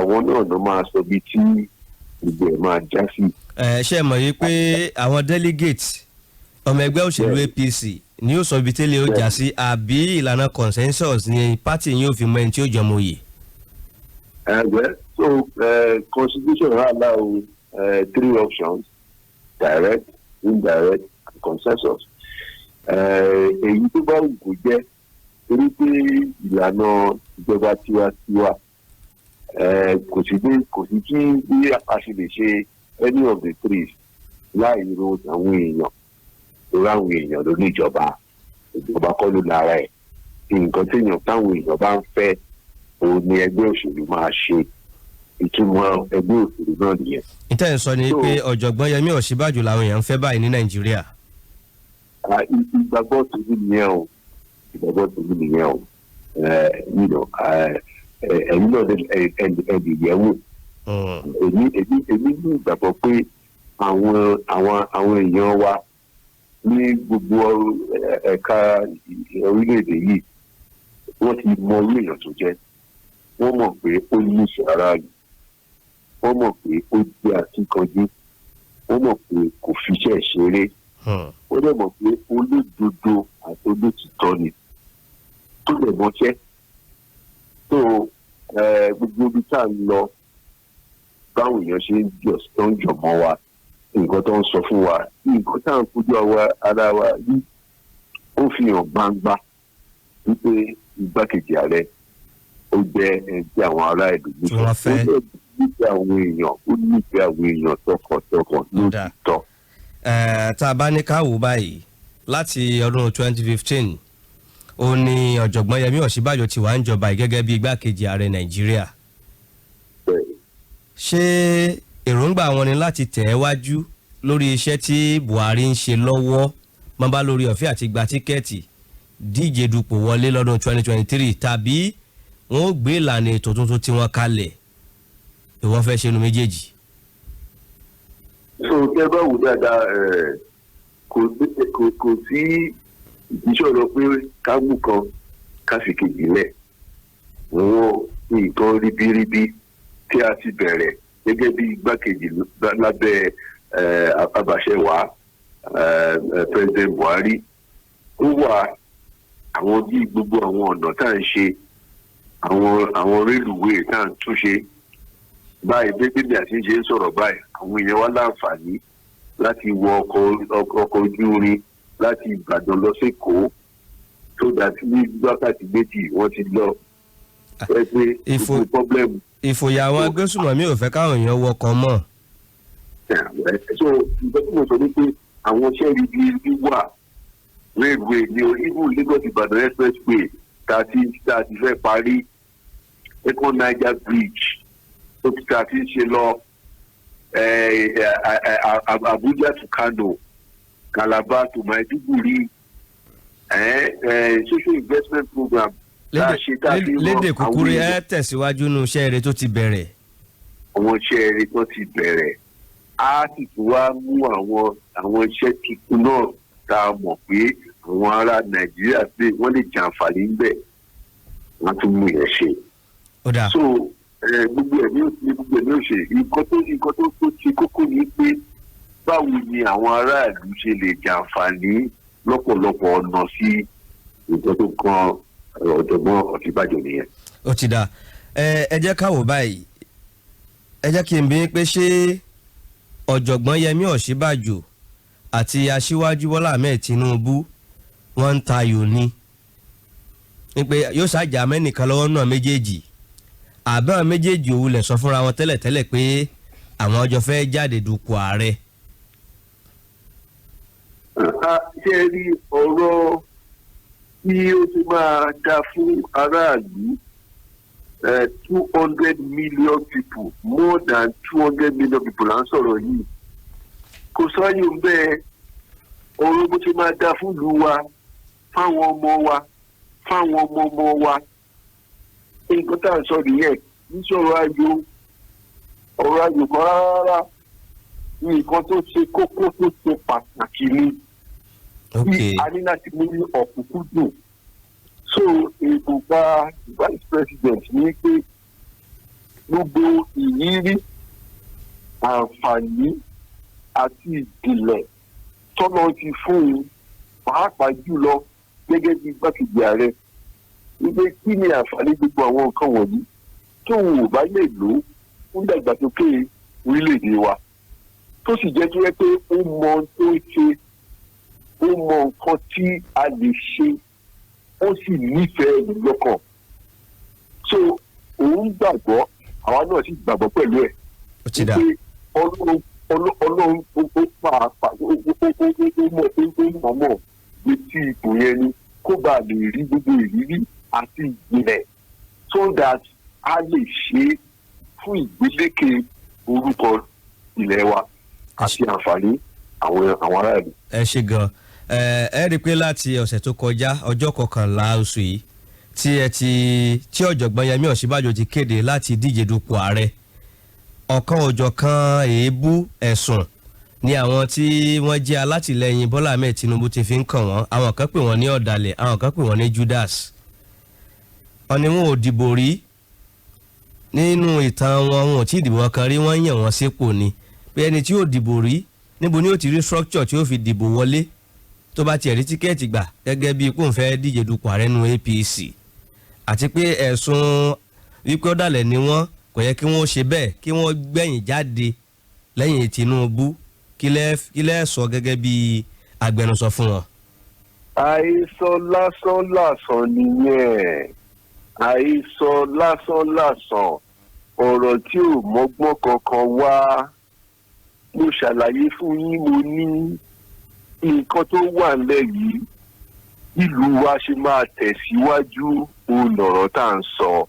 Àwọn náà ló máa sọ bí tí gbogbo ẹ̀ máa já sí. Ẹ ṣe mọ̀ yìí pé àwọn delegates ọmọ ẹgbẹ́ òṣèlú APC ni yóò sọ ibi tẹ́lẹ̀ ó já sí, àbí ìlànà consensus ni party yóò fi mọ ẹni tí ó jọmọ oyè? Well, so constitution allow three options: direct, indirect and consensus. Èyí tó bá wù kó jẹ́, torí pé ìlànà ìjọba tiwantiwa, kò sí bí kò sí kí bí a ṣe lè ṣe any of the three láì ro àwọn èèyàn, torí àwọn èèyàn ló ní ìjọba. Ìjọba kọ́ ló lára ẹ̀. Nǹkan téèyàn táwọn èèyàn bá ń fẹ́, òun ni ẹgbẹ́ òṣèlú máa ṣe. Ìtumọ̀ ẹgbẹ́ òṣèlú náà nìyẹn. Ìtẹ́ ń sọ ni pé ọ̀jọ̀gbọ́n Yẹmí Ọ̀ṣínbàjò làwọn èèyàn ń fẹ́ báyìí ní Nàìjíríà. Ìgbàgbọ́ tèmi nìyẹn o, ìgbàgbọ́ tèmi nìyẹn o. Ẹ̀yin náà ẹ lè yẹ̀ wò. Èmi ní ìgbàgbọ́ pé àwọn èèyàn wa ní gbogbo ẹ̀ka orílẹ̀-èdè yìí, wọ́n ti mọ irú èèyàn tó jẹ́. Wọ́n mọ̀ pé ó nífẹ̀ẹ́ aráàlú, wọ́n mọ̀ pé ó jẹ́ akíkanjú, wọ́n mọ̀ pé kò fiṣẹ́ ṣeré, wọ́n dẹ̀ mọ̀ pé olódodo àti olótìtọ́ ni, tó lè mọṣẹ́ tó gbogbo ibi tá à ń lọ, báwọn èèyàn ṣe ń jọ tó ń jọ mọ́ wa, nǹkan tó ń sọ fún wa, nǹkan tá à ń fojú àwa ara wa rí, ó fi hàn gbangba wípé igbákejì ààrẹ, ó jẹ́ ẹni tí àwọn ará ìlú Tí wọ́n fẹ́. Ó dẹ̀ nífẹ̀ẹ́ àwọn èèyàn, ó nífẹ̀ẹ́ àwọn èèyàn tọkàntọkàn lóòótọ́. Tá a bá ní ká wò báyìí, láti ọdún 2015, ó ní ọ̀jọ̀gbọ́n Yẹmí Ọ̀ṣínbàjò ti wà ń jọba yìí gẹ́gẹ́ bí igbákejì ààrẹ Nàìjíríà. Ṣé èròǹgbà wọn ni láti tẹ̀ ẹ́ wájú lórí iṣẹ́ tí Buhari ń ṣe lọ́wọ́, mọ́ bá lórí ọ̀fẹ́ àti gba ticket díje dupò wọlé lọ́dún 2023, tàbí wọ́n ó gbé ìlànà ètò tuntun tí wọ́n kalẹ̀? Ìwọ́n fẹ́ ṣe nu méjèèjì. So tẹ́ bá wù dáadáa, kò sí ìṣòro pé ká mú kan ká fi kejì lẹ̀. Wọ́n nǹkan ribiribi tí a ti bẹ̀rẹ̀ gẹ́gẹ́ bí igbákejì lábẹ́ abàṣẹwàá President Buhari, ó wà àwọn bí gbogbo àwọn ọ̀nà tá à ń ṣe, àwọn rélùwéè tá à ń túnṣe báyìí. Bí àti ṣe ń sọ̀rọ̀ báyìí, àwọn èèyàn wá láǹfààní láti wọ ọkọ̀ ojú irin láti Ìbàdàn lọ sékòó, tó dà sí ní wákàtí 2 wọ́n ti lọ. Ẹ pé gbogbo problem. Ìfòyà àwọn agbésùnmọ̀mí ò fẹ́ káwọn èèyàn wọkọ̀ mọ́. So nǹkan tí mo sọ ni pé àwọn iṣẹ́ ibi wà, railway ní o, even Lagos Ìbàdàn expressway tá a ti fẹ́ parí, Second Niger Bridge tó ti tá a ti ń ṣe lọ, Abuja to Kano, Calabar to Maiduguri, social investment program tá a ṣe, tá a fi ràn Lédè àwọn kúkúrú, ẹ èèyàn. tẹ̀síwájú nínú iṣẹ́ rere tó ti bẹ̀rẹ̀. Àwọn iṣẹ́ eré tó ti bẹ̀rẹ̀, á sì tún wá mú àwọn iṣẹ́ tuntun náà tá a mọ̀ pé àwọn ará Nàìjíríà pé wọ́n lè jàǹfààní ńbẹ̀, wọ́n tún mú yẹn ṣe. Ó dáa. So gbogbo ẹ̀ ní òṣè. Nǹkan tó ṣe kókó ni pé báwo ni àwọn aráàlú ṣe lè jàǹfààní lọ́pọ̀lọpọ̀ ọ̀nà sí nǹkan tó kan ọ̀jọ̀gbọ́n Ọ̀ṣínbàjò nìyẹn. Ó ti dáa. Ẹ jẹ́ ká wò báyìí. Ẹ jẹ́ kí n bí pé ṣé ọ̀jọ̀gbọ́n Yẹmí Ọ̀ṣínbàjò àti Aṣíwájú Bọ́lá Ahmed Tinubu, wọ́n ń tayò ní pé yóò ṣàjà mẹ́nìkan lọ́wọ́ náà méjèèjì, àbẹ́ àwọn méjèèjì òun lẹ̀ sọ fúnra wọn tẹ́lẹ̀tẹ́lẹ̀ pé àwọn ọjọ́ fẹ́ jáde dupò ààrẹ? Ṣé ẹ rí ọ̀rọ̀ tí ó ti máa dá fún aráàlú, 200 million people, more than 200 million people là ń sọ̀rọ̀ yìí, kò sáyò ń bẹ́ẹ̀. Ọ̀rọ̀ bó ti máa dá fún ìlú wa, fáwọn ọmọ wa, fáwọn ọmọ ọmọ wa, nǹkan tá à ń sọ nìyẹn. Ń sọ̀rọ̀ ayò, ọ̀rọ̀ ayò kan rárá. Nǹkan tó ṣe kókó, tó ṣe pàtàkì ni tí a ní láti mú ní ọ̀kúnkúndùn. So èròǹgbà vice president ní pé Gbogbo ìrírí, àǹfààní àti ìjìnlẹ̀ tọ́nà ti fún un, pàápàá jùlọ gẹ́gẹ́ bí igbákejì ààrẹ, wípé kí ni àǹfààní gbogbo àwọn nǹkan wọ̀nyí tóun ò bá lè lò ó fún ìdàgbàsókè orílẹ̀-èdè wa, tó sì jẹ́ tó yẹ pé ó mọ ohun tó ń ṣe, ó mọ nǹkan tí a lè ṣe, ó sì nífẹ̀ẹ́ ìlú lọ́kàn. So òun gbàgbọ́, àwa náà sì gbàgbọ́ pẹ̀lú ẹ̀ Ó ti dà. wípé Ọlọ́run ó pàápàá ó mọ̀ pé ó mọ̀ọ́mọ̀ gbé sí ipò yẹn ni kó bàa lè rí gbogbo ìrírí àti ìjìnlẹ̀ so that a lè ṣe é fún ìgbélékè orúkọ ilẹ̀ wa àti àǹfààní àwọn aráàlú. Ẹ ṣe gan. Ẹ rí i pé láti ọ̀sẹ̀ tó kọjá, ọjọ́ 11 oṣù yìí, tí ẹ ti tí ọ̀jọ̀gbọ́n Yẹmí Ọ̀ṣínbàjò ti kéde láti díje dupò ààrẹ, ọ̀kan òjọ̀kan èébú, ẹ̀sùn ni àwọn tí wọ́n jẹ́ alátìlẹyìn Bọ́lá Ahmed Tinubu ti fi ń kàn wọ́n. Àwọn kan pè wọ́n ní ọ̀dàlẹ̀, àwọn kan pè wọ́n ní Judas. Wọ́n ní wọn ò dìbò rí nínú ìtàn wọn, wọn ò tí ì dìbò kan rí, wọ́n yàn wọ́n sípò ni. Pé ẹni tí yóò dìbò rí, níbo ni ó ti rí structure tí ó fi dìbò wọlé, tó bá tiẹ̀ rí ticket gbà gẹ́gẹ́ bí kò ń fẹ́ díje dupò ààrẹ nínú APC? Àti pé ẹ̀sùn wípé ọ̀dàlẹ̀ ni wọ́n, kò yẹ kí wọ́n ṣe bẹ́ẹ̀, kí wọ́n gbẹ̀yìn jáde lẹ́yìn Tinubu. Kí lẹ́ sọ gẹ́gẹ́ bí agbẹnusọ fún wọn? Àhesọ lásán lásán nìyẹn, àhesọ lásán lásán, ọ̀rọ̀ tí ò mọ́gbọ́n kankan wá. Mo ṣàlàyé fún yín, mo ní nǹkan tó wà nílẹ̀ yìí, ìlú wa ṣe máa tẹ̀síwájú, òun lọ̀rọ̀ tá à ń sọ.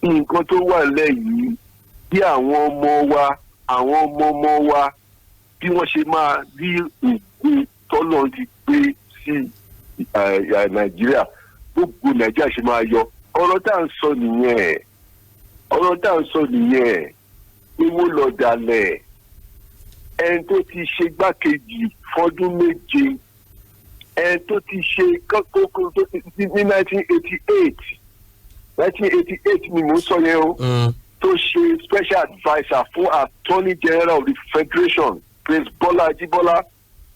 Nǹkan tó wà nílẹ̀ yìí, bí àwọn ọmọ wa, àwọn ọmọ ọmọ wa, bí wọ́n ṣe máa rí ògo tọ́lọ́ ti gbé sí Nàìjíríà, gbogbo Nàìjíríà ṣe máa yọ, ọ̀rọ̀ tá à ń sọ nìyẹn. Ọ̀rọ̀ tá à ń sọ nìyẹn. Ewo lọ̀dàlẹ̀? Ẹni tó ti ṣe gbákejì fọdún 7, ẹni tó ti ṣe kókó tó ti ní 1988, 1988 ni mò ń sọ yẹn o, tó ṣe special adviser fún Attorney General of the Federation, Prince Bọ́lá Ajíbọ́lá,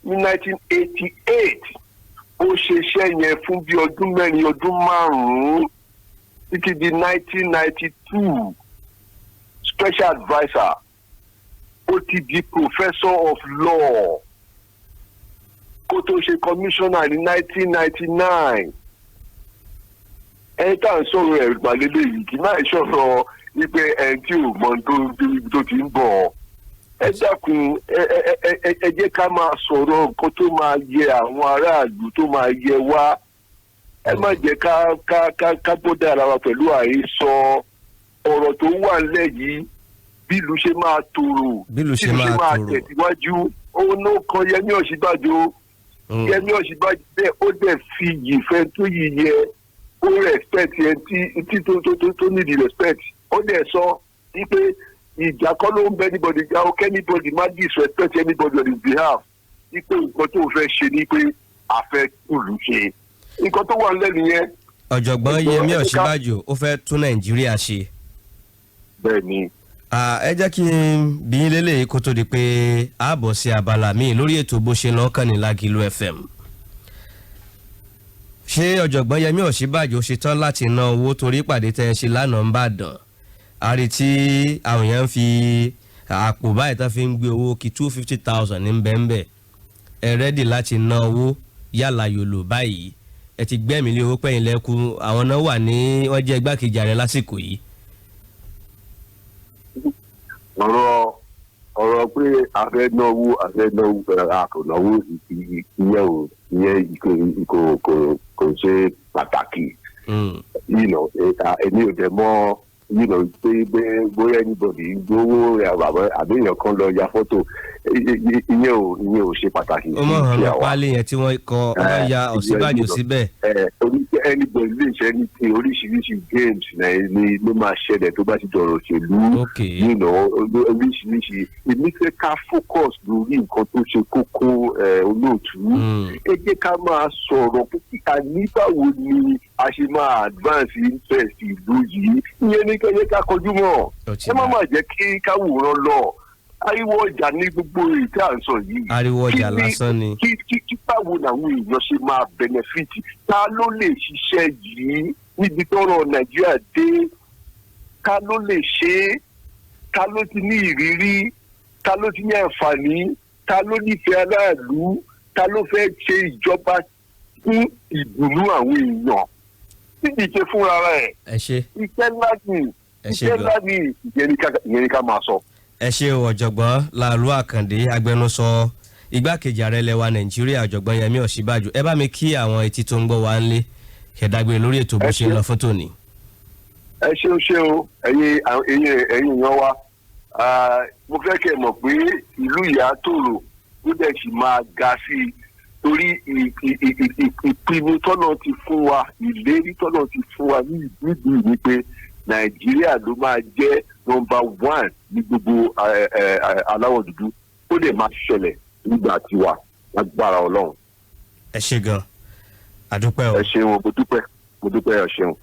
ní 1988. Ó ṣe iṣẹ́ yẹn fún bí ọdún 4, ọdún 5, títí di 1992, special adviser. Ó ti di professor of law kó tó ṣe commissioner ní 1999. Ẹni tá à ń sọ̀rọ̀ ẹ̀ gbàlélẹ̀ yìí kì í máa sọ̀rọ̀ wípé ẹni tí ò mọ tó ti ń bọ̀. Ẹ dákun, ẹ jẹ́ ká máa sọ̀rọ̀ nǹkan tó máa yẹ àwọn aráàlú, tó máa yẹ wá. Ẹ má jẹ́ ká bọ́dà ara wa pẹ̀lú àhesọ. Ọ̀rọ̀ tó wà nílẹ̀ yìí, bí ìlú ṣe máa tòrò, bí ìlú ṣe máa tòrò, tẹ̀síwájú, òun ló kan Yẹmí Ọ̀ṣínbàjò. Yẹmí Ọ̀ṣínbàjò bẹ́ẹ̀, ó dẹ̀ fi yìfẹ́ tó yìí yẹ, ó respect yẹn tí tó need respect. Ó dẹ̀ sọ wípé ìjà kọ́ ló ń bẹ anybody jà ó, anybody má disrespect anybody on his behalf, wípé nǹkan tó fẹ́ ṣe ni pé a fẹ́ kùlù ṣe. Nǹkan tó wà nílẹ̀ nìyẹn. Ọ̀jọ̀gbọ́n Yẹmí Ọ̀ṣínbàjò, ó fẹ́ tún Nàìjíríà ṣe. Bẹ́ẹ̀ ni. Ẹ jẹ́ kí n bí yín lélẹ̀ kó tó di pé a bọ̀ sí abala míì lórí ètò Bó Ṣe Lọ́kàn ní Lágìlú FM. Ṣé ọ̀jọ̀gbọ́n Yẹmí Ọ̀ṣínbàjò ṣetán láti ná owó, torí ìpàdé tẹ́ ẹ ṣe lánàá ń bàdàn, àrí tí àwọn èèyàn ń fi àpò báyìí tán fi ń gbé owó kí 250,000 ní bẹ́ẹ̀nbẹ́ẹ̀? Ẹ ready láti ná owó yálà yòlò báyìí? Ẹ ti gbẹ́mìí lé owó pẹ̀yìn lẹ́kùn àwọn náà wà ní wọ́n jẹ́ igbákejì ààrẹ lásìkò yìí. Ọ̀rọ̀ pé a fẹ́ náwó, a fẹ́ náwó, a kò náwó, ìyẹn ò ìyẹn kò ṣe pàtàkì. Èmi ò dẹ̀ mọ̀ pé bóyá anybody gbowó rẹ̀ àbí èèyàn kan lọ ya fọ́tò, ìyẹn ò ṣe pàtàkì. Ó mọ̀ hàn ní páálí yẹn tí wọ́n kọ, wọ́n ya Ọ̀ṣínbàjò síbẹ̀. Anybody lè ṣe ní ti oríṣiríṣi games ni ló máa ṣẹlẹ̀ tó bá ti dọ̀rọ̀ òṣèlú, oríṣiríṣi. Èmi fẹ́ ká focus lórí nǹkan tó ṣe kókó. Olóòtú, ẹ jẹ́ ká máa sọ̀rọ̀ pé ní báwo ni a ṣe máa advance interest ìlú yìí. Ìyẹn ní Ní kẹ́yẹ ká kọjú mọ́. Ó ti Ẹ má dá. má jẹ́ kí káwòrán lọ. Ariwo ọjà ní gbogbo èyí tí à ń sọ yìí. Ariwo ọjà Kí lásán ni. Kí báwo làwọn èèyàn ṣe máa benefit? Ta ló lè ṣiṣẹ́ yìí níbi tọ́rọ̀ Nàìjíríà dé? Ta ló lè ṣe é? Ta ló ti ní ìrírí? Ta ló ti ní àǹfààní? Ta ló nífẹ̀ẹ́ aráàlú? Ta ló fẹ́ ṣe ìjọba fún ìdùnnú àwọn èèyàn níbi ìṣe fúnra rẹ̀? Ẹ ṣe. Iṣẹ́ ńlá ni. Ẹ ṣe Iṣẹ́ gan. ńlá ni. Ìyẹn ni ká máa sọ. Ẹ ṣe o, Ọ̀jọ̀gbọ́n Láolú Àkàndé, agbẹnusọ igbákejì ààrẹ ilẹ̀ wa Nàìjíríà, Ọ̀jọ̀gbọ́n Yẹmí Ọ̀ṣínbàjò. Ẹ bá mi kí àwọn etí tó ń gbọ́ wa ń lé kẹ̀dágbére lórí ètò bó Ẹ ṣe ń ṣé. lọ fún tòní. Ẹ ṣeun, ṣe o. Ẹ̀yin èèyàn wa, mo fẹ́ kẹ́ ẹ mọ̀ pé ìlú ìyá tòrò, ó dẹ̀ sì máa ga sí i, torí ìpinnu tọ́nà ti fún wa, ìlérí tọ́nà ti fún wa ní ìlú yìí ni pé Nàìjíríà ló máa jẹ́ number one ní gbogbo aláwọ̀ dúdú. Ó dẹ̀ máa ṣẹlẹ̀ nígbà tiwa, lágbára Ọlọ́run. Ẹ ṣe gan, àdúpẹ́ o. Ẹ ṣeun, mo dúpẹ́, mo dúpẹ́, ẹ ṣeun.